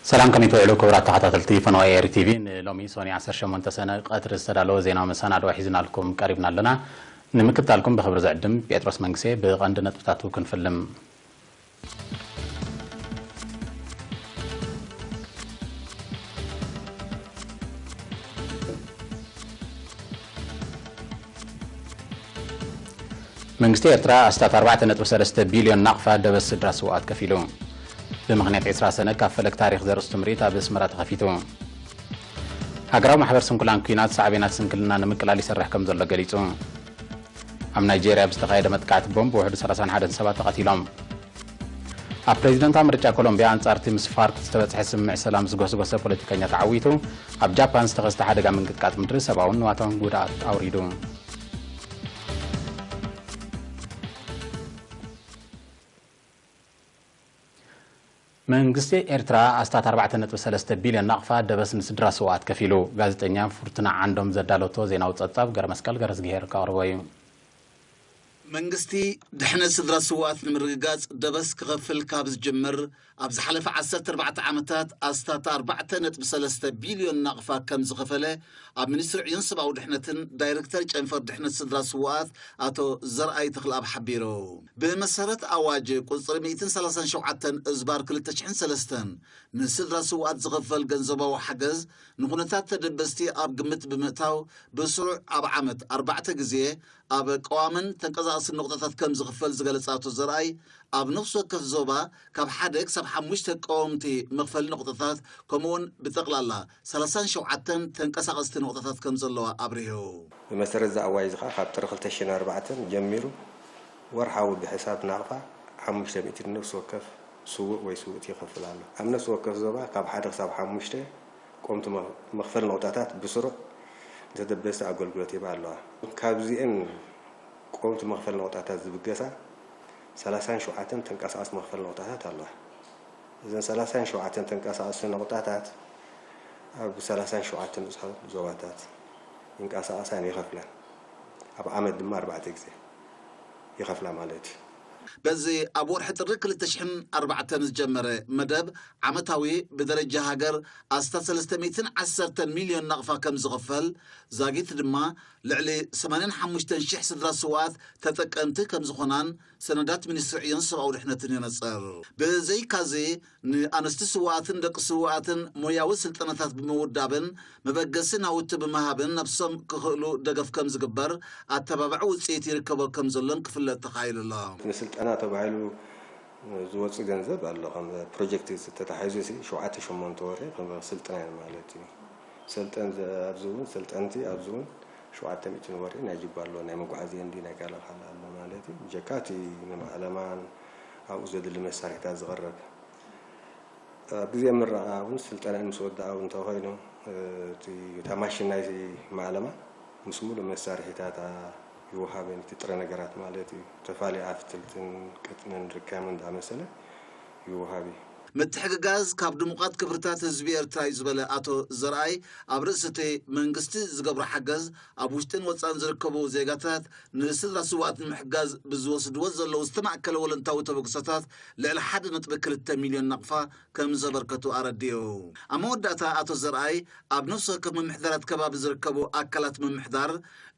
ሰላም፣ ከመይ ትውዕሉ ክቡራት ተኸታተልቲ ፈነወ ኤሪ ቲቪ? ንሎሚ ሶኒ ዓሰርተ ሸሞንተ ሰነ ቀትሪ ዝተዳለወ ዜናዊ መሰናድኦ ሒዝናልኩም ቀሪብና ኣለና። ንምክትታልኩም ብኽብሪ ዝዕድም ጴጥሮስ መንግሴ። ብቐንዲ ነጥብታቱ ክንፍልም። መንግስቲ ኤርትራ ኣስታት ኣርባዕተ ነጥቢ ሰለስተ ቢልዮን ናቕፋ ደበስ ስድራ ስውኣት ከፊሉ። ብምኽንያት ዕስራ ሰነ ካብ ፈለግ ታሪኽ ዘርእስቱ ምርኢት ኣብ ኣስመራ ተኸፊቱ። ሃገራዊ ማሕበር ስንኩላን ኲናት ሳዕቤናት ስንክልና ንምቅላል ይሰርሕ ከም ዘሎ ገሊጹ። ኣብ ናይጄርያ ብዝተኻየደ መጥቃዕቲ ቦምብ ውሕዱ ሰላሳን ሓደን ሰባት ተቐቲሎም። ኣብ ፕሬዚደንታዊ ምርጫ ኮሎምቢያ ኣንጻር እቲ ምስ ፋርክ ዝተበጽሐ ስምምዕ ሰላም ዝጎስጎሰ ፖለቲከኛ ተዓዊቱ። ኣብ ጃፓን ዝተኸስተ ሓደጋ ምንቅጥቃጥ ምድሪ ሰብኣውን ንዋታውን ጉድኣት ኣውሪዱ። መንግስቲ ኤርትራ ኣስታት ኣርባዕተ ነጥቢ ሰለስተ ቢልዮን ናቕፋ ደበስ ንስድራ ስውኣት ከፊሉ። ጋዜጠኛ ፍርቱና ዓንዶም ዘዳለቶ ዜናዊ ጸብጻብ ገረመስቀል ገረዝግሄር ከቕርቦ እዩ። መንግስቲ ድሕነት ስድራ ስውኣት ንምርግጋጽ ደበስ ክኸፍል ካብ ዝጅምር ኣብ ዝሓለፈ ዓሰርተ ኣርባዕተ ዓመታት ኣስታት ኣርባዕተ ነጥቢ ሰለስተ ቢልዮን ናቕፋ ከም ዝኸፈለ ኣብ ሚኒስትሪ ዕዮን ሰብኣዊ ድሕነትን ዳይሬክተር ጨንፈር ድሕነት ስድራ ስውኣት ኣቶ ዘርኣይ ተኽለኣብ ሓቢሩ። ብመሰረት ኣዋጅ ቁጽሪ ሚእትን ሰላሳን ሸውዓተን እዝባር ክልተ ሽሕን ሰለስተን ንስድራ ስውኣት ዝኽፈል ገንዘባዊ ሓገዝ ንኹነታት ተደበስቲ ኣብ ግምት ብምእታው ብስሩዕ ኣብ ዓመት ኣርባዕተ ግዜ ኣብ ቀዋምን ተንቀሳቐስን ነቑጣታት ከም ዝኽፈል ዝገለጸ ኣቶ ዘርኣይ፣ ኣብ ነፍሲ ወከፍ ዞባ ካብ ሓደ ክሳብ ሓሙሽተ ቀወምቲ መኽፈሊ ነቑጣታት ከምኡውን ብጠቕላላ ሰላሳን ሸውዓተን ተንቀሳቐስቲ ነቑጣታት ከም ዘለዋ ኣብሪሁ። ብመሰረት እዚ ኣዋጅ እዚ ከኣ ካብ ጥሪ ክልተ ሽሕን ኣርባዕተን ጀሚሩ ወርሓዊ ብሕሳብ ናቕፋ ሓሙሽተ ሚእቲ ንነፍሲ ወከፍ ስዉእ ወይ ስውእቲ ይኸፍል ኣሎ። ኣብ ነፍሲ ወከፍ ዞባ ካብ ሓደ ክሳብ ሓሙሽተ ቀወምቲ መ-፣ መኽፈሊ ነቑጣታት ብስሩዕ ንተደበስቲ ኣገልግሎት ይህባ ኣለዋ። ካብዚኤን ቀወምቲ መኽፈሊ ነቑጣታት ዝብገሳ ሰላሳን ሸውዓተን ተንቀሳቐስቲ መኽፈሊ ነቑጣታት ኣለዋ። እዘን ሰላሳን ሸውዓተን ተንቀሳቐስቲ ነቑጣታት ኣብ ሰላሳን ሸውዓተን ንኡሳን ዞባታት ይንቀሳቐሳን ይኸፍላን። ኣብ ዓመት ድማ ኣርባዕተ ግዜ ይኸፍላ ማለት እዩ። በዚ ኣብ ወርሒ ጥሪ ክልተ ሽሕን ኣርባዕተን ዝጀመረ መደብ ዓመታዊ ብደረጃ ሃገር ኣስታት ሰለስተ ሚእትን ዓሰርተን ሚልዮን ናቕፋ ከም ዝኽፈል፣ ዛጊት ድማ ልዕሊ ሰማንያን ሓሙሽተን ሽሕ ስድራ ስውኣት ተጠቀምቲ ከም ዝኾናን ሰነዳት ሚኒስትሪ ዕዮን ሰብኣዊ ድሕነትን የነጽር። ብዘይካዚ ንኣንስቲ ስውኣትን ደቂ ስውኣትን ሞያዊ ስልጠናታት ብምውዳብን መበገሲ ናውቲ ብምሃብን ነብሶም ክኽእሉ ደገፍ ከም ዝግበር ኣተባባዒ ውፅኢት ይርከቦ ከም ዘሎን ክፍለጥ ተኻኢሉ ኣሎ። ንስልጠና ተባሂሉ ዝወፅእ ገንዘብ ኣሎ። ከም ፕሮጀክት ተታሒዙ ሲ ሸውዓተ ሸሞንተ ወርሒ ከም ስልጠና እዩ ማለት እዩ። ሰልጠን ኣብዚ እውን ሰልጠንቲ ኣብዚ እውን ሸውዓተ ሚእትን ወርሒ ናይ ጅባ ኣሎ፣ ናይ መጓዓዝያ እንዲ ናይ ካልእ ካልእ ኣሎ ማለት እዩ። ብጀካ እቲ ንማዕለማን ኣብኡ ዘድሊ መሳርሒታት ዝቐርብ ኣብ ግዜ ምረቓ እውን ስልጠና ምስ ወድኣ እውን እንተኾይኑ፣ እቲ፣ እታ ማሽን ናይቲ ማዕለማ ምስ ሙሉእ መሳርሒታታ ይወሃበን፣ እቲ ጥረ ነገራት ማለት እዩ። ተፋሊ ኣፍትልትን ቅጥንን ርካምን ዝኣመሰለ ይወሃብ እዩ። ምትሕግጋዝ ካብ ድሙቓት ክብርታት ህዝቢ ኤርትራ እዩ ዝበለ ኣቶ ዘርኣይ፣ ኣብ ርእሲ እቲ መንግስቲ ዝገብሮ ሓገዝ ኣብ ውሽጥን ወጻእን ዝርከቡ ዜጋታት ንስድራ ስውኣት ንምሕጋዝ ብዝወስድዎ ዘለዉ ዝተማእከለ ወለንታዊ ተበግሶታት ልዕሊ ሓደ ነጥቢ ክልተ ሚልዮን ናቕፋ ከም ዘበርከቱ ኣረዲኡ። ኣብ መወዳእታ ኣቶ ዘርኣይ ኣብ ነፍሲ ወከፍ ምምሕዳራት ከባቢ ዝርከቡ ኣካላት ምምሕዳር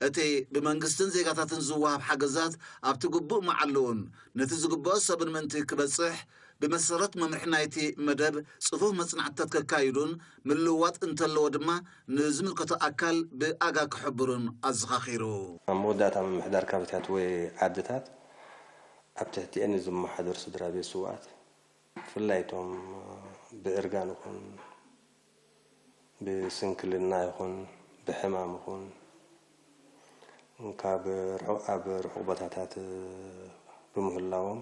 እቲ ብመንግስትን ዜጋታትን ዝወሃብ ሓገዛት ኣብቲ ግቡእ መዓልኡን ነቲ ዝግብኦ ሰብን ምእንቲ ክበጽሕ ብመሰረት መምርሒ ናይቲ መደብ ጽፉፍ መጽናዕትታት ከካይዱን ምልውዋጥ እንተለዎ ድማ ንዝምልከቶ ኣካል ብኣጋ ክሕብሩን ኣዘኻኺሩ። ኣብ መወዳእታ ምምሕዳር ከባቢታት ወይ ዓድታት ኣብ ትሕቲኤን ዝመሓደሩ ስድራ ቤት ስውኣት ብፍላይ እቶም ብእርጋን ይኹን ብስንክልና ይኹን ብሕማም ይኹን ካብ ርሑቕ፣ ኣብ ርሑቕ ቦታታት ብምህላዎም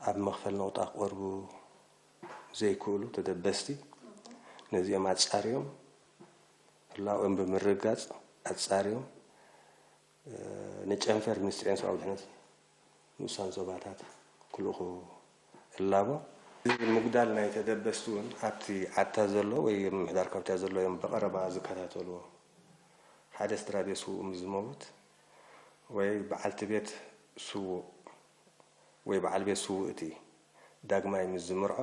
ኣብ መኽፈሊ ነቑጣ ክቐርቡ ዘይክእሉ ተደበስቲ ነዚኦም ኣጻርዮም ህላወኦም ብምርግጋጽ ኣጻርዮም ንጨንፈር ሚኒስትሪ ሰብኣዊ ድሕነት ንኡሳን ዞባታት ክልእኹ እላቦ። እዚ ምጉዳል ናይ ተደበስቲ እውን ኣብቲ ዓድታት ዘሎ ወይ ምምሕዳር ካብታ ዘሎ እዮም ብቐረባ ዝከታተልዎ። ሓደ ስድራ ቤት ስዉእ ምስ ዝመውት ወይ በዓልቲ ቤት ስዉእ ወይ በዓል ቤት ስዉእቲ ዳግማይ ምስ ዝምርዖ፣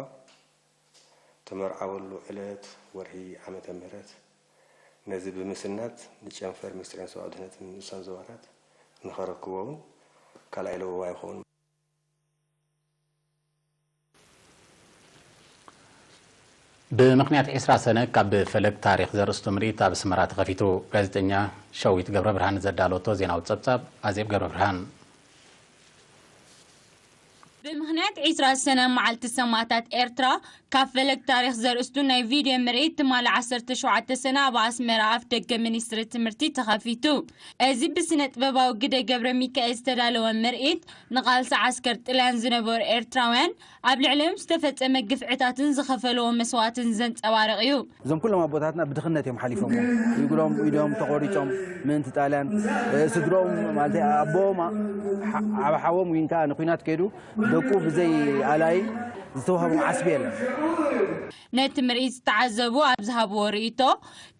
እቲ ተመርዓወሉ ዕለት ወርሒ ዓመተ ምህረት ነዚ ብምስናድ ንጨንፈር ሚኒስትር ሰብኣዊ ድሕነትን ንኡሳን ዞባታት ንኸረክቦ እውን ካልኣይ ለበዋ ይኸውን። ብምኽንያት ዒስራ ሰነ ካብ ፈለግ ታሪኽ ዘርእስቱ ምርኢት ኣብ ኣስመራ ተኸፊቱ። ጋዜጠኛ ሸዊት ገብረ ብርሃን ዘዳለወቶ ዜናዊ ጸብጻብ ኣዜብ ገብረ ብርሃን። ብምኽንያት ዒስራ ሰነ መዓልቲ ሰማእታት ኤርትራ ካብ ፈለግ ታሪኽ ዘርእስቱ ናይ ቪድዮ ምርኢት ትማሊ ዓሰርተ ሸውዓተ ሰነ ኣብ ኣስመራ ኣፍ ደገ ሚኒስትሪ ትምህርቲ ተኸፊቱ። እዚ ብስነ ጥበባዊ ግደ ገብረ ሚካኤል ዝተዳለወ ምርኢት ንቓልሲ ዓስከር ጥልያን ዝነበሩ ኤርትራውያን ኣብ ልዕሊኦም ዝተፈጸመ ግፍዕታትን ዝኸፈልዎ መስዋእትን ዘንጸባርቕ እዩ። እዞም ኩሎም ኣቦታትና ብድኽነት እዮም ሓሊፎምዎ። እግሮም ኢዶም ተቖሪጾም ምእንቲ ጣልያን ስድሮኦም ማለት ኣቦኦም ዓብሓዎም ወይንካ ንኩናት ከይዱ ደቁ ብዘይ ኣላይ ዝተዋህቦም ዓስቢ የለን። ነቲ ምርኢት ዝተዓዘቡ ኣብ ዝሃብዎ ርእይቶ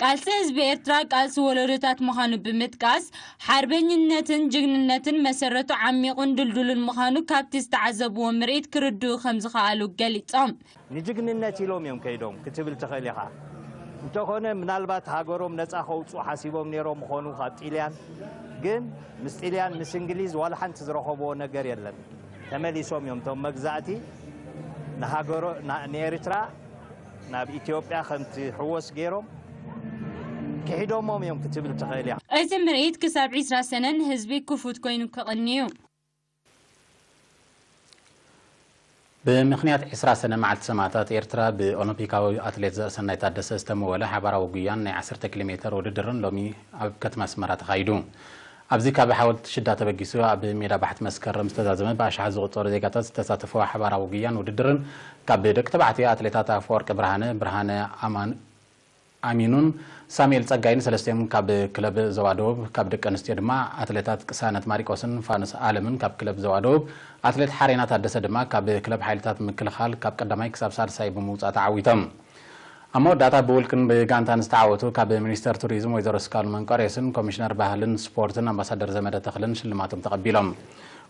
ቃልሲ ህዝቢ ኤርትራ ቃልሲ ወለዶታት ምዃኑ ብምጥቃስ ሓርበኝነትን ጅግንነትን መሰረቱ ዓሚቑን ድልዱልን ምዃኑ ካብቲ ዝተዓዘብዎ ምርኢት ክርድኡ ከምዝኸኣሉ ገሊጾም። ንጅግንነት ኢሎም እዮም ከይዶም ክትብል ትኽእል ኢኻ። እንተኾነ ምናልባት ሃገሮም ነጻ ከውጽኡ ሓሲቦም ነይሮም ምኾኑ ካብ ጢልያን፣ ግን ምስ ጢልያን ምስ እንግሊዝ ዋላ ሓንቲ ዝረኸብዎ ነገር የለን። ተመሊሶም እዮም እቶም መግዛእቲ ንሃገሮ ንኤርትራ ናብ ኢትዮጵያ ከም ትሕወስ ገይሮም ክሒዶሞም እዮም ክትብል ትኽእል ኢኻ። እዚ ምርኢት ክሳብ ዒስራ ሰነ ንህዝቢ ክፉት ኮይኑ ክቕኒ እዩ። ብምኽንያት ዒስራ ሰነ መዓልቲ ሰማእታት ኤርትራ ብኦሎምፒካዊ ኣትሌት ዘርእሰናይ ታደሰ ዝተመወለ ሓባራዊ ጉያን ናይ ዓሰርተ ኪሎ ሜተር ውድድርን ሎሚ ኣብ ከተማ ኣስመራ ተኻይዱ። ኣብዚ ካብ ሓወልቲ ሽዳ ተበጊሱ ኣብ ሜዳ ባሕቲ መስከረም ዝተዛዘመ ብኣሽሓት ዝቑጸሩ ዜጋታት ዝተሳተፍዎ ሓባራዊ ጉያን ውድድርን ካብ ደቂ ተባዕትዮ ኣትሌታት ኣፈወርቂ ብርሃነ፣ ብርሃነ ኣማን ኣሚኑን ሳሙኤል ጸጋይን ሰለስቲኦም ካብ ክለብ ዞባ ደቡብ፣ ካብ ደቂ ኣንስትዮ ድማ ኣትሌታት ቅሳነት ማሪቆስን ፋኑስ ኣለምን ካብ ክለብ ዞባ ደቡብ፣ ኣትሌት ሓሬና ታደሰ ድማ ካብ ክለብ ሓይልታት ምክልኻል ካብ ቀዳማይ ክሳብ ሳልሳይ ብምውጻእ ተዓዊቶም። ኣብ መወዳእታ ብውልቅን ብጋንታን ዝተዓወቱ ካብ ሚኒስተር ቱሪዝም ወይዘሮ ስካሉ መንቀርዮስን ኮሚሽነር ባህልን ስፖርትን ኣምባሳደር ዘመደ ተኽልን ሽልማቶም ተቐቢሎም።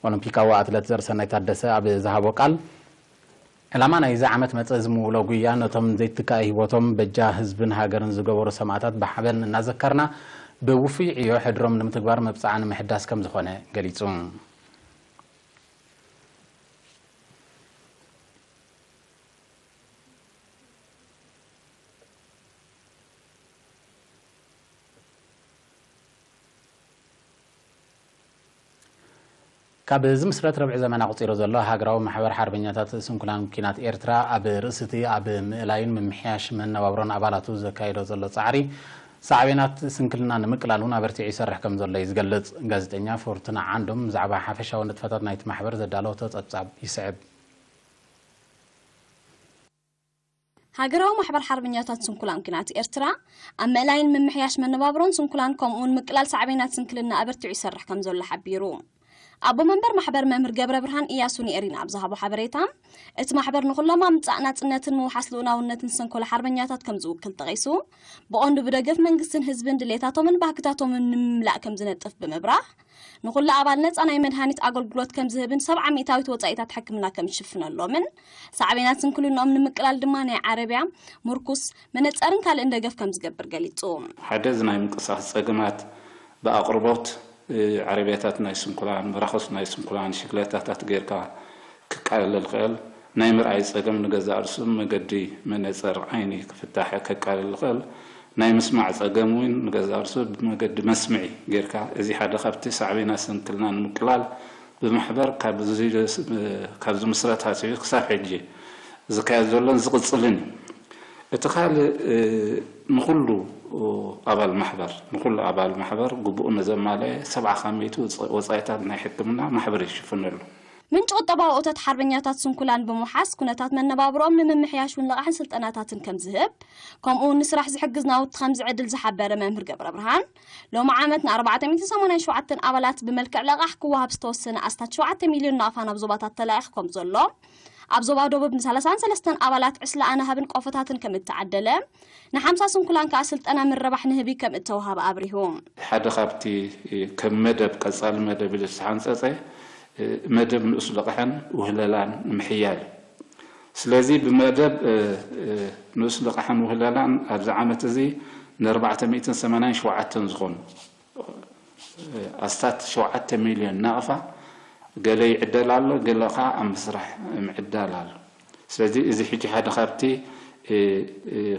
ኦሎምፒካዊ ኣትሌት ዘርሰናይ ታደሰ ኣብ ዝሃቦ ቃል፣ ዕላማ ናይዚ ዓመት መጸ ዝምውሎ ጉያ ነቶም ዘይትካእ ህይወቶም በጃ ህዝብን ሃገርን ዝገበሩ ሰማእታት ብሓበን እናዘከርና ብውፉይ ዕዮ ሕድሮም ንምትግባር መብጽዓ ንምሕዳስ ከምዝኾነ ገሊጹ። ካብ ዝምስረት ርብዒ ዘመን ኣቑጺሩ ዘሎ ሃገራዊ ማሕበር ሓርበኛታት ስንኩላን ኲናት ኤርትራ፣ ኣብ ርእሲ እቲ ኣብ ምእላይን ምምሕያሽ መነባብሮን ኣባላቱ ዘካይዶ ዘሎ ጻዕሪ፣ ሳዕቤናት ስንክልና ንምቅላል እውን ኣበርቲዑ ይሰርሕ ከም ዘሎ እዩ ዝገልጽ። ጋዜጠኛ ፎርቱና ዓንዶም ብዛዕባ ሓፈሻዊ ንጥፈታት ናይቲ ማሕበር ዘዳለወቶ ጸብጻብ ይስዕብ። ሃገራዊ ማሕበር ሓርበኛታት ስንኩላን ኲናት ኤርትራ፣ ኣብ ምእላይን ምምሕያሽ መነባብሮን ስንኩላን ከምኡውን ምቅላል ሳዕቤናት ስንክልና ኣበርቲዑ ይሰርሕ ከም ዘሎ ሓቢሩ። ኣቦ መንበር ማሕበር መምህር ገብረ ብርሃን ኢያሱ ንኤሪና ኣብ ዝሃቦ ሓበሬታ፣ እቲ ማሕበር ንኹሎም ኣብ ምጻእ ናጽነትን ምውሓስ ልኡላውነትን ዝሰንከሉ ሓርበኛታት ከም ዝውክል ጠቒሱ፣ ብቐንዱ ብደገፍ መንግስትን ህዝብን ድሌታቶምን ባህግታቶምን ንምምላእ ከም ዝነጥፍ ብምብራህ፣ ንኹሉ ኣባል ነጻ ናይ መድሃኒት ኣገልግሎት ከም ዝህብን ሰብዓ ሚእታዊት ወጻኢታት ሕክምና ከም ዝሽፍነሎምን ሳዕቤናት ስንክልንኦም ንምቅላል ድማ ናይ ዓረብያ፣ ምርኩስ፣ መነጸርን ካልእን ደገፍ ከም ዝገብር ገሊጹ። ሓደ እዚ ናይ ምንቅስቓስ ጸገማት ብኣቕርቦት ዓረብያታት ናይ ስንኩላን፣ መራኽስ ናይ ስንኩላን፣ ሽግለታታት ጌርካ ክቃለል ይኽእል። ናይ ምርኣይ ጸገም ንገዛእ ርእሱ ብመገዲ መነጸር ዓይኒ ክፍታሕ ከቃልል ይኽእል። ናይ ምስማዕ ጸገም እውን ንገዛእ ርእሱ ብመገዲ መስምዒ ጌርካ፣ እዚ ሓደ ካብቲ ሳዕቤናት ስንክልና ንምቅላል ብማሕበር ካብ ዝምስረት ኣትሒዙ ክሳብ ሕጂ ዝካየድ ዘሎን ዝቕጽልን እዩ። እቲ ካልእ ንኹሉ ኣባል ማሕበር ንኹሉ ኣባል ማሕበር ግቡኡ ንዘማለአ ሰብዓ ካብ ሚእቲ ወጻኢታት ናይ ሕክምና ማሕበር ይሽፍነሉ። ምንጪ ቁጠባዊ እቶት ሓርበኛታት ስንኩላን ብምውሓስ ኩነታት መነባብርኦም ንምምሕያሽ እውን ልቓሕን ስልጠናታትን ከም ዝህብ ከምኡ እውን ንስራሕ ዝሕግዝ ናውቲ ከም ዝዕድል ዝሓበረ መምህር ገብረብርሃን ሎሚ ዓመት ን ኣርባዕተ ሚእትን ሰማንያን ሸውዓተን ኣባላት ብመልክዕ ለቓሕ ክወሃብ ዝተወሰነ ኣስታት ሸውዓተ ሚልዮን ናቕፋ ናብ ዞባታት ተላኢኹ ከም ዘሎ ኣብ ዞባ ደቡብ ን ሰላሳን ሰለስተን ኣባላት ዕስለ ኣናህብን ቆፎታትን ከም እተዓደለ፣ ን ሓምሳ ስንኩላን ከኣ ስልጠና ምርባሕ ንህቢ ከም እተውሃበ ኣብሪሁ። ሓደ ካብቲ ከም መደብ ቀጻሊ መደብ ኢሉ ዝተሓንጸጸ መደብ ንኡስ ልቕሕን ውህለላን ንምሕያል እዩ። ስለዚ ብመደብ ንኡስ ልቓሕን ውህለላን ኣብዚ ዓመት እዚ ን487 ዝኾኑ ኣስታት ሸውዓተ ሚልዮን ናቕፋ ገለ ይዕደል ኣሎ፣ ገለ ኸዓ ኣብ ምስራሕ ምዕዳል ኣሎ። ስለዚ እዚ ሕጂ ሓደ ካብቲ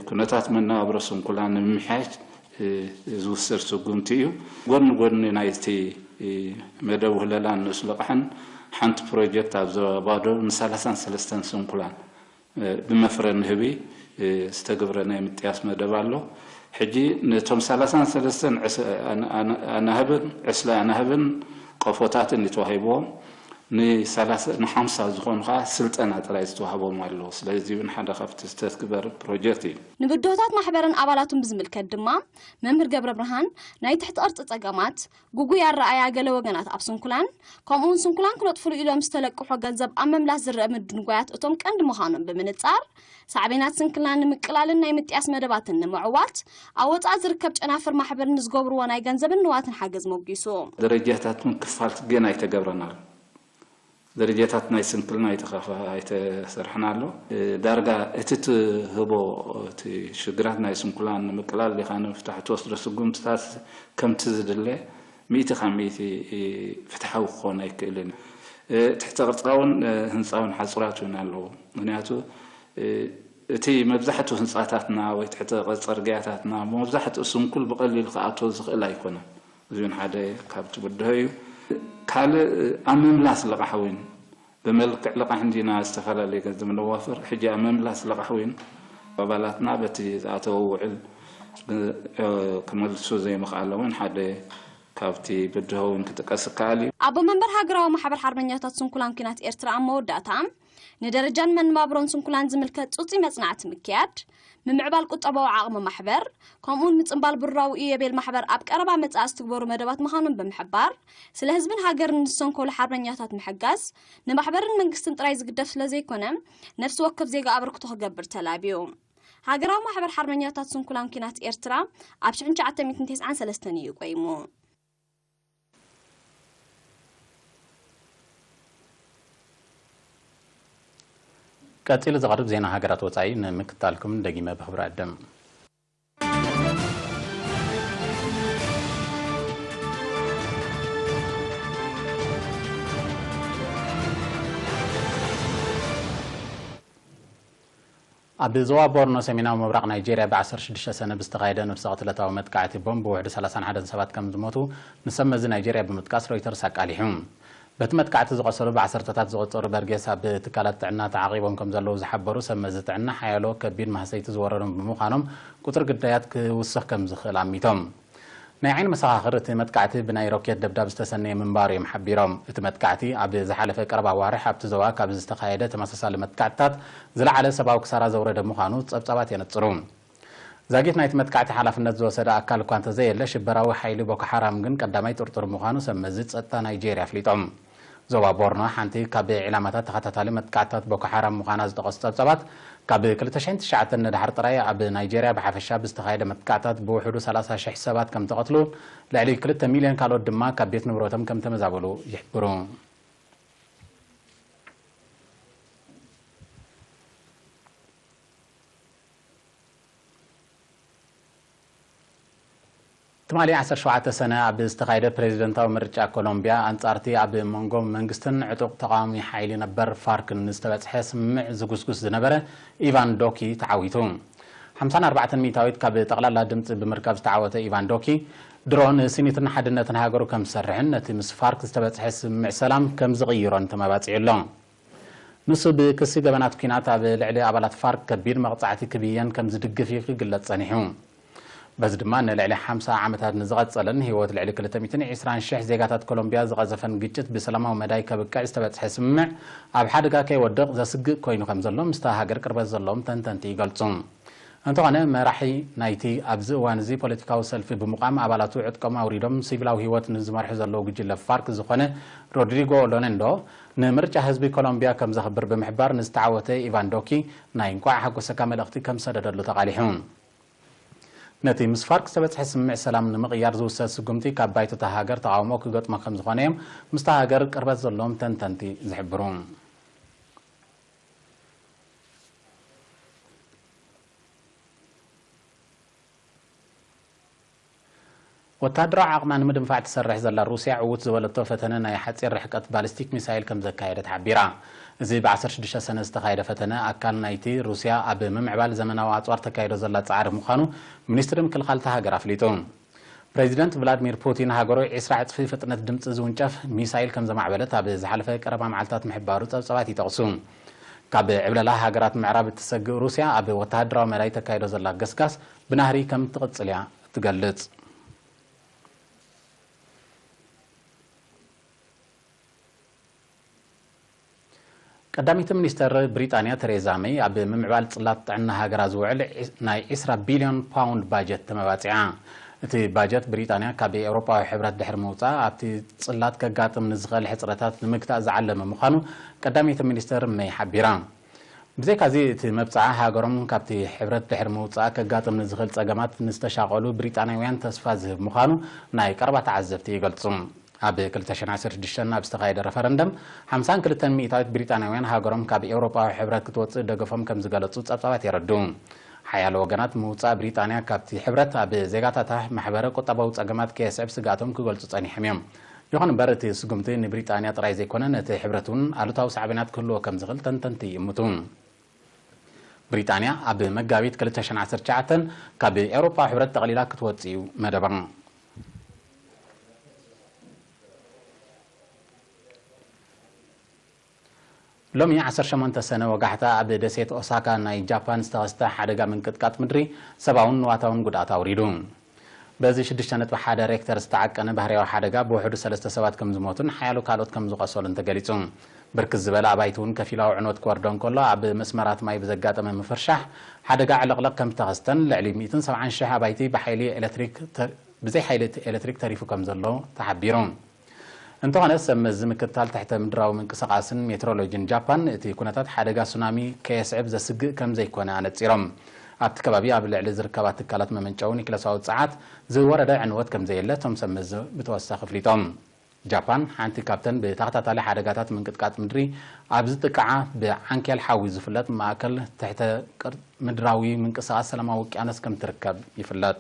ኩነታት መነባብሮ ስንኩላን ንምምሕያሽ ዝውሰድ ስጉምቲ እዩ። ጎኒ ጎኒ ናይቲ መደብ ውህለላን ንኡስ ልቓሕን ሓንቲ ፕሮጀክት ኣብ ዞባ ባዶ ን33 ስንኩላን ብመፍረ ንህቢ ዝተገብረ ናይ ምጥያስ መደብ ኣሎ። ሕጂ ነቶም 33 ኣናህብን ዕስለ ኣናህብን ቆፎታትን ተዋሂብዎም ንሓምሳ ዝኾኑ ከዓ ስልጠና ጥራይ ዝተዋህቦም ኣለዉ። ስለዚ እውን ሓደ ካብቲ ዝተግበር ፕሮጀክት እዩ። ንብድሆታት ማሕበርን ኣባላቱን ብዝምልከት ድማ መምህር ገብረ ብርሃን ናይ ትሕቲ ቅርጺ ጸገማት፣ ጉጉይ ኣረኣያ ገለ ወገናት ኣብ ስንኩላን፣ ከምኡውን ስንኩላን ክነጥፍሉ ኢሎም ዝተለቅሖ ገንዘብ ኣብ መምላስ ዝረአ ምድንጓያት እቶም ቀንዲ ምዃኖም ብምንጻር፣ ሳዕቤናት ስንክልናን ንምቅላልን ናይ ምጥያስ መደባትን ንምዕዋት ኣብ ወጻኢ ዝርከብ ጨናፍር ማሕበር ንዝገብርዎ ናይ ገንዘብን ንዋትን ሓገዝ ሞጊሱ። ደረጃታትን ክፋል ገና ኣይተገብረን ኣሎ። ደረጃታት ናይ ስንክልና ኣይተኸፋ-፣ ኣይተሰርሐን ኣሎ። ዳርጋ እቲ ትህቦ እቲ ሽግራት ናይ ስንኩላን ንምቅላል ዲኻ ንምፍታሕ ትወስዶ ስጉምትታት ከምቲ ዝድለ ሚእቲ ካብ ሚእቲ ፍትሓዊ ክኾን ኣይክእልን። ትሕተ ቅርጻውን ህንጻውን ሓጹራት እውን ኣለዎ። ምኽንያቱ እቲ መብዛሕትኡ ህንጻታትና ወይ ትሕተ ቅርጺ ጽርግያታትና መብዛሕትኡ ስንኩል ብቐሊሉ ክኣትዎ ዝኽእል ኣይኮነን። እዚ እውን ሓደ ካብቲ ብድሆ እዩ። ካልእ ኣብ ምምላስ ልቓሕ እውን ብመልክዕ ልቓሕ እንዲና ዝተፈላለየ ገንዘብ ነዋፍር። ሕጂ ኣብ ምምላስ ልቓሕ እውን ኣባላትና በቲ ዝኣተዎ ውዕል ብ-፣ ክመልሱ ዘይምኽኣሎም እውን ሓደ ካብቲ ብድሆ እውን ክጥቀስ ይከኣል እዩ። ኣቦ መንበር ሃገራዊ ማሕበር ሓርበኛታት ስንኩላን ኲናት ኤርትራ ኣብ መወዳእታ ንደረጃን መነባብሮን ስንኩላን ዝምልከት ጽጹይ መጽናዕቲ ምክያድ፣ ምምዕባል ቁጠባዊ ዓቕሚ ማሕበር፣ ከምኡውን ምጽንባል ብሩራዊ ኢዮቤል ማሕበር ኣብ ቀረባ መጻኢ ዝትግበሩ መደባት ምዃኖም ብምሕባር፣ ስለ ህዝብን ሃገርን ንዝሰንከሉ ሓርበኛታት ምሕጋዝ ንማሕበርን መንግስትን ጥራይ ዝግደፍ ስለ ዘይኮነ፣ ነፍሲ ወከፍ ዜጋ ኣበርክቶ ክገብር ተላብዩ። ሃገራዊ ማሕበር ሓርበኛታት ስንኩላን ኲናት ኤርትራ ኣብ ሽሕን ትሽዓተ ሚእትን ተስዓን ሰለስተን እዩ ቆይሙ። ቀጺሉ ዝቐርብ ዜና ሃገራት ወጻኢ ንምክታልኩም ደጊመ ብኽብሪ ዕድም። ኣብ ዞባ ቦርኖ ሰሜናዊ ምብራቕ ናይጄርያ ብ16 ሰነ ብዝተኻየደ ነፍሲ ቅትለታዊ መጥቃዕቲ ቦምብ ብውሕዱ ሰላሳን ሓደን ሰባት ከም ዝሞቱ ንሰብ መዚ ናይጄርያ ብምጥቃስ ሮይተርስ ኣቃሊሑ። በቲ መጥቃዕቲ ዝቖሰሉ ብዓሰርተታት ዝቑጸሩ በርጌስ ኣብ ትካላት ጥዕና ተዓቒቦም ከም ዘለዉ ዝሓበሩ ሰብ መዚ ጥዕና፣ ሓያሎ ከቢድ ማህሰይቲ ዝወረዶም ብምዃኖም ቁጽሪ ግዳያት ክውስኽ ከም ዝኽእል ኣሚቶም። ናይ ዓይኒ መሰኻኽር እቲ መጥቃዕቲ ብናይ ሮኬት ደብዳብ ዝተሰነየ ምንባሩ እዮም ሓቢሮም። እቲ መጥቃዕቲ ኣብ ዝሓለፈ ቀረባ ኣዋርሕ ኣብቲ ዞባ ካብ ዝተኻየደ ተመሳሳሊ መጥቃዕትታት ዝለዓለ ሰብኣዊ ክሳራ ዘውረደ ምዃኑ ጸብጻባት የነጽሩ። ዛጊት ናይቲ መጥቃዕቲ ሓላፍነት ዝወሰደ ኣካል እኳ እንተዘየለ፣ ሽበራዊ ሓይሊ ቦኮ ሓራም ግን ቀዳማይ ጥርጡር ምዃኑ ሰብ መዚ ጸጥታ ናይጄርያ ኣፍሊጦም። ዞባ ቦርኖ ሓንቲ ካብ ዒላማታት ተኸታታሊ መጥቃዕትታት ቦኮ ሓራም ምዃና ዝጠቐሱ ጸብጻባት፣ ካብ ክልተ ሽሕን ትሽዓተን ንድሓር ጥራይ ኣብ ናይጄርያ ብሓፈሻ ብዝተኻየደ መጥቃዕትታት ብውሕዱ ሰላሳ ሽሕ ሰባት ከም ተቐትሉ፣ ልዕሊ ክልተ ሚልዮን ካልኦት ድማ ካብ ቤት ንብረቶም ከም ተመዛበሉ ይሕብሩ። ትማሊ ዓሰርተ ሸውዓተ ሰነ ኣብ ዝተኻየደ ፕሬዚደንታዊ ምርጫ ኮሎምቢያ፣ ኣንጻርቲ ኣብ መንጎ መንግስትን ዕጡቕ ተቓዋሚ ሓይሊ ነበር ፋርክን ዝተበጽሐ ስምምዕ ዝጉስጉስ ዝነበረ ኢቫን ዶኪ ተዓዊቱ። ሓምሳን ኣርባዕተን ሚእታዊት ካብ ጠቕላላ ድምጺ ብምርካብ ዝተዓወተ ኢቫን ዶኪ፣ ድሮ ንስኒትን ሓድነትን ሃገሩ ከም ዝሰርሕን ነቲ ምስ ፋርክ ዝተበጽሐ ስምምዕ ሰላም ከም ዝቕይሮን ተመባጺዑ ኣሎ። ንሱ ብክሲ ገበናት ኲናት ኣብ ልዕሊ ኣባላት ፋርክ ከቢድ መቕጻዕቲ ክብየን ከም ዝድግፍ እዩ ክግለጽ ጸኒሑ። በዚ ድማ ንልዕሊ ሓምሳ ዓመታት ንዝቐጸለን ህይወት ልዕሊ ክልተ ሚእትን ዕስራን ሽሕ ዜጋታት ኮሎምቢያ ዝቐዘፈን ግጭት ብሰላማዊ መዳይ ከብቅዕ ዝተበጽሐ ስምምዕ ኣብ ሓደጋ ከይወድቕ ዘስግእ ኮይኑ ከም ዘሎ ምስታ ሃገር ቅርበት ዘለዎም ተንተንቲ ይገልጹ። እንተኾነ መራሒ ናይቲ ኣብዚ እዋን እዚ ፖለቲካዊ ሰልፊ ብምቋም ኣባላቱ ዕጥቆም ኣውሪዶም ሲቪላዊ ህይወት ንዝመርሑ ዘለዉ ጉጅለ ፋርክ ዝኾነ ሮድሪጎ ሎኔንዶ ንምርጫ ህዝቢ ኮሎምቢያ ከም ዘኽብር ብምሕባር ንዝተዓወተ ኢቫን ዶኪ ናይ እንቋዕ ሓጎሰካ መልእኽቲ ከም ዝሰደደሉ ተቓሊሑ። ነቲ ምስ ፋርክ ዝተበጽሐ ስምምዕ ሰላም ንምቕያር ዝውሰድ ስጉምቲ ካብ ባይቶ እታ ሃገር ተቓውሞ ክገጥሞ ከም ዝኾነ እዮም ምስታ ሃገር ቅርበት ዘለዎም ተንተንቲ ዝሕብሩ። ወተሃደራዊ ዓቕማ ንምድንፋዕ ትሰርሕ ዘላ ሩስያ ዕዉት ዝበለቶ ፈተነ ናይ ሓጺር ርሕቀት ባሊስቲክ ሚሳይል ከም ዘካየደት ሓቢራ። እዚ ብ ዓሰርተ ሽዱሽተ ሰነ ዝተኻየደ ፈተነ ኣካል ናይቲ ሩስያ ኣብ ምምዕባል ዘመናዊ ኣጽዋር ተካይዶ ዘላ ጻዕሪ ምዃኑ ሚኒስትሪ ምክልኻል እታ ሃገር ኣፍሊጡ። ፕሬዚደንት ቭላድሚር ፑቲን ሃገሩ ዒስራ ዕጽፊ ፍጥነት ድምጺ ዝውንጨፍ ሚሳይል ከም ዘማዕበለት ኣብ ዝሓለፈ ቀረባ መዓልታት ምሕባሩ ጸብጻባት ይጠቕሱ። ካብ ዕብለላ ሃገራት ምዕራብ እትሰግእ ሩስያ ኣብ ወተሃደራዊ መዳይ ተካይዶ ዘላ ገስጋስ ብናህሪ ከም ትቕጽል እያ እትገልጽ። ቀዳመይቲ ሚኒስተር ብሪጣንያ ተሬዛ መይ ኣብ ምምዕባል ጽላት ጥዕና ሃገራ ዝውዕል ዒስ- ናይ ዒስራ ቢልዮን ፓውንድ ባጀት ተመባጺዓ። እቲ ባጀት ብሪጣንያ ካብ ኤውሮጳዊ ሕብረት ድሕሪ ምውጻእ ኣብቲ ጽላት ከጋጥም ንዝኽእል ሕጽረታት ንምግታእ ዝዓለመ ምዃኑ ቀዳመይቲ ሚኒስተር መይ ሓቢራ። ብዘይካዚ እቲ መብጽዓ ሃገሮም ካብቲ ሕብረት ድሕሪ ምውጻእ ከጋጥም ንዝኽእል ጸገማት ንዝተሻቐሉ ብሪጣንያውያን ተስፋ ዝህብ ምዃኑ ናይ ቀረባ ተዓዘብቲ ይገልጹ። ኣብ ክልተ ሽሕን ዓሰርተ ሽዱሽተን ኣብ ዝተኻየደ ረፈረንደም ሓምሳን ክልተን ሚእታዊት ብሪጣንያውያን ሃገሮም ካብ ኤውሮጳዊ ሕብረት ክትወጽእ ደገፎም ከም ዝገለጹ ጸብጻባት የረድኡ። ሓያሎ ወገናት ምውጻእ ብሪጣንያ ካብቲ ሕብረት ኣብ ዜጋታታ ማሕበረ ቁጠባዊ ጸገማት ከየስዕብ ስግኣቶም ክገልጹ ጸኒሖም እዮም። ይኹን እምበር እቲ ስጉምቲ ንብሪጣንያ ጥራይ ዘይኮነ ነቲ ሕብረት እውን ኣሉታዊ ሳዕቤናት ክህልዎ ከም ዝኽእል ተንተንቲ ይእምቱ። ብሪጣንያ ኣብ መጋቢት ክልተ ሽሕን ዓሰርተ ትሽዓተን ካብ ኤውሮጳዊ ሕብረት ጠቕሊላ ክትወጽእ እዩ መደባ። ሎሚ ዓሰርተ ሸሞንተ ሰነ ወጋሕታ ኣብ ደሴት ኦሳካ ናይ ጃፓን ዝተኸስተ ሓደጋ ምንቅጥቃጥ ምድሪ ሰብኣውን ንዋታውን ጉድኣት ኣውሪዱ። በዚ ሽዱሽተ ነጥቢ ሓደ ሬክተር ዝተዓቀነ ባህርያዊ ሓደጋ ብውሕዱ ሰለስተ ሰባት ከም ዝሞቱን ሓያሎ ካልኦት ከም ዝቖሰሉን ተገሊጹ። ብርክት ዝበለ ኣባይቲ እውን ከፊላዊ ዕንወት ክወርዶ እንከሎ ኣብ መስመራት ማይ ብዘጋጠመ ምፍርሻሕ ሓደጋ ዕልቕልቕ ከም ዝተኸስተን ልዕሊ ሚእትን ሰብዓን ሽሕ ኣባይቲ ብሓይሊ ኤሌክትሪክ ተ- ብዘይ ሓይሊ ኤሌክትሪክ ተሪፉ ከም ዘሎ ተሓቢሩ። እንተኾነ ሰብ መዚ ምክትታል ትሕተ ምድራዊ ምንቅስቓስን ሜትሮሎጂን ጃፓን እቲ ኩነታት ሓደጋ ሱናሚ ከየስዕብ ዘስግእ ከም ዘይኮነ ኣነጺሮም። ኣብቲ ከባቢ ኣብ ልዕሊ ዝርከባ ትካላት መመንጨዊ ኒክለሳዊ ጸዓት ዝወረደ ዕንወት ከም ዘየለ እቶም ሰብ መዚ ብተወሳኺ ኣፍሊጦም። ጃፓን ሓንቲ ካብተን ብተኸታታሊ ሓደጋታት ምንቅጥቃጥ ምድሪ ኣብ ዝጥቅዓ ብዓንኬል ሓዊ ዝፍለጥ ማእከል ትሕተ ቅር- ምድራዊ ምንቅስቓስ ሰላማዊ ውቅያኖስ ከም ትርከብ ይፍለጥ።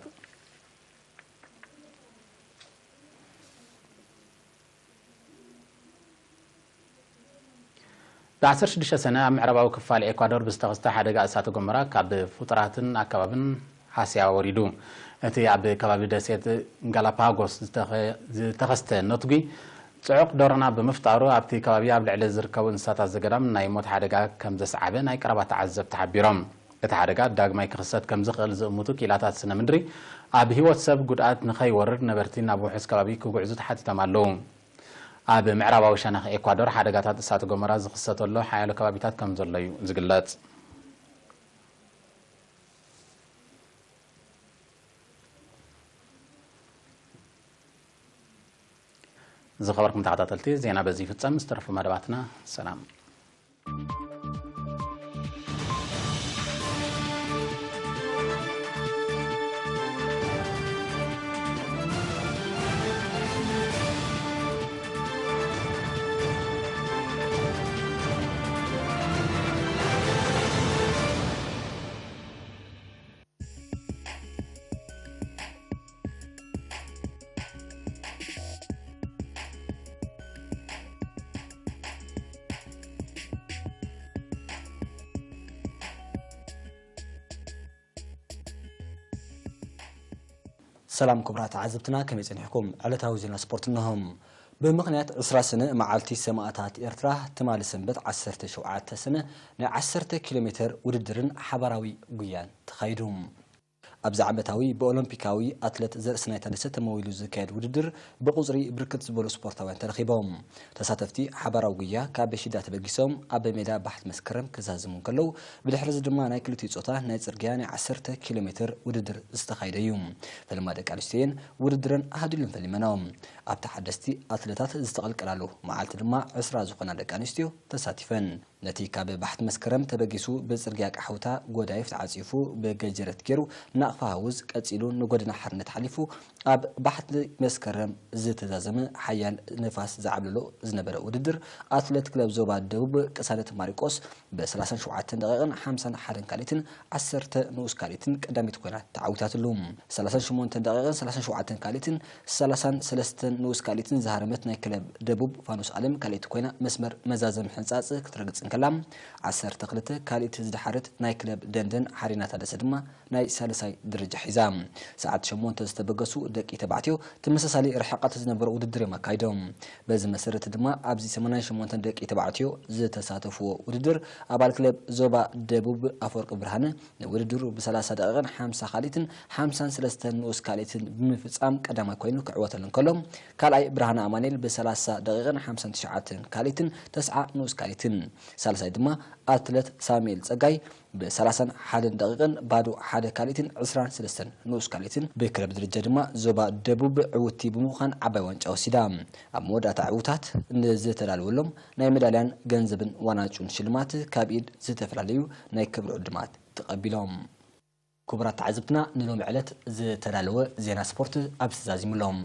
ብ ዓሰርተ ሽዱሽተ ሰነ ኣብ ምዕራባዊ ክፋል ኤኳዶር ብዝተኸስተ ሓደጋ እሳተ ጎመራ ካብ ፍጡራትን ኣከባብን ሃስያ ወሪዱ። እቲ ኣብ ከባቢ ደሴት ጋላፓጎስ ዝተኸ- ዝተኸስተ ነትጒ ጽዑቕ ደሮና ብምፍጣሩ ኣብቲ ከባቢ ኣብ ልዕሊ ዝርከቡ እንስሳታት ዘገዳም ናይ ሞት ሓደጋ ከም ዘስዓበ ናይ ቀረባ ተዓዘብቲ ሓቢሮም። እቲ ሓደጋ ዳግማይ ክኽሰት ከም ዝኽእል ዝእምቱ ክኢላታት ስነ ምድሪ ኣብ ህይወት ሰብ ጉድኣት ንኸይወርድ ነበርቲ ናብ ውሑስ ከባቢ ክጉዕዙ ተሓቲቶም ኣለዉ። ኣብ ምዕራባዊ ሸነኽ ኤኳዶር ሓደጋታት እሳተ ጎመራ ዝኽሰተሉ ሓያሎ ከባቢታት ከም ዘሎ እዩ ዝግለጽ። ዝኸበርኩም ተኸታተልቲ፣ ዜና በዚ ይፍጸም። ዝተረፉ መደባትና ሰላም። ሰላም ክቡራት ተዓዘብትና፣ ከመይ ጸኒሕኩም? ዕለታዊ ዜና ስፖርት እነሆ። ብምኽንያት ዕስራ ሰነ መዓልቲ ሰማእታት ኤርትራ፣ ትማሊ ሰንበት ዓሰርተ ሸውዓተ ሰነ ናይ ዓሰርተ ኪሎ ሜተር ውድድርን ሓባራዊ ጉያን ተኻይዱ። ኣብዚ ዓመታዊ ብኦሎምፒካዊ ኣትለት ዘርእስናይ ታደሰ ተመዊሉ ዝካየድ ውድድር ብቁጽሪ ብርክት ዝበሉ ስፖርታውያን ተረኺቦም። ተሳተፍቲ ሓባራዊ ጉያ ካብ ሽዳ ተበጊሶም ኣብ ሜዳ ባሕቲ መስከረም ክዛዝሙ እንከለዉ፣ ብድሕሪዚ ድማ ናይ ክልቲኡ ጾታ ናይ ጽርግያ ናይ ዓሰርተ ኪሎ ሜትር ውድድር ዝተኻየደ እዩ። ፈለማ ደቂ ኣንስትዮን ውድድረን ኣሃዲሉን ፈሊመናኦም። ኣብቲ ሓደስቲ ኣትለታት ዝተቐልቀላሉ መዓልቲ ድማ ዕስራ ዝኾና ደቂ ኣንስትዮ ተሳቲፈን። ነቲ ካብ ባሕቲ መስከረም ተበጊሱ ብጽርግያ ቃሕውታ ጎዳይፍ ተዓጺፉ ብገጀረት ገይሩ ናቕፋ ሃውዝ ቀጺሉ ንጎደና ሓርነት ሓሊፉ ኣብ ባሕቲ መስከረም ዝተዛዘመ ሓያል ንፋስ ዝዓብለሎ ዝነበረ ውድድር ኣትሌት ክለብ ዞባ ደቡብ ቅሳነት ማሪቆስ ብ ሰላሳን ሸውዓተን ደቂቕን ሓምሳን ሓደን ካልኢትን ዓሰርተ ንኡስ ካልኢትን ቀዳሚት ኮይና ተዓዊታትሉ። ሰላሳን ሸሞንተን ደቂቕን ሰላሳን ሸውዓተን ካልኢትን ሰላሳን ሰለስተን ንኡስ ካልኢትን ዝሃረመት ናይ ክለብ ደቡብ ፋኑስ ዓለም ካልኢት ኮይና መስመር መዛዘሚ ሕንጻጽ ክትረግጽ እንከላ ዓሰርተ ክልተ ካልኢት ዝደሓረት ናይ ክለብ ደንደን ሓሪና ታደሰ ድማ ናይ ሳልሳይ ደረጃ ሒዛ። ሰዓት ሸሞንተ ዝተበገሱ ደቂ ተባዕትዮ ተመሳሳሊ ርሕቐት ዝነበሮ ውድድር እዮም ኣካይዶም። በዚ መሰረት ድማ ኣብዚ ሰማንያን ሸሞንተን ደቂ ተባዕትዮ ዝተሳተፍዎ ውድድር ኣባል ክለብ ዞባ ደቡብ ኣፈወርቂ ብርሃነ ንውድድሩ ብ ሰላሳ ደቂቕን ሓምሳ ካልኢትን ሓምሳን ሰለስተን ንኡስ ካልኢትን ብምፍጻም ቀዳማይ ኮይኑ ክዕወተሉ እንከሎ ካልኣይ ብርሃነ ኣማኑኤል ብ ሰላሳ ደቂቕን ሓምሳን ትሽዓተን ካልኢትን ተስዓ ንኡስ ካልኢትን ሳልሳይ ድማ ኣትለት ሳሙኤል ጸጋይ ብ ሰላሳን ሓደን ደቂቕን ባዶ ሓደ ካልኢትን ዕስራን ሰለስተን ንኡስ ካልኢትን ብክለብ ደረጃ ድማ ዞባ ደቡብ ዕውቲ ብምዃን ዓባይ ዋንጫ ወሲዳ። ኣብ መወዳእታ ዕውታት ንዝተዳለወሎም ናይ መዳልያን ገንዘብን ዋናጩን ሽልማት ካብ ኢድ ዝተፈላለዩ ናይ ክብሪ ዕድማት ተቐቢሎም። ክቡራት ተዓዘብትና ንሎሚ ዕለት ዝተዳለወ ዜና ስፖርት ኣብዚ ተዛዚሙሎም።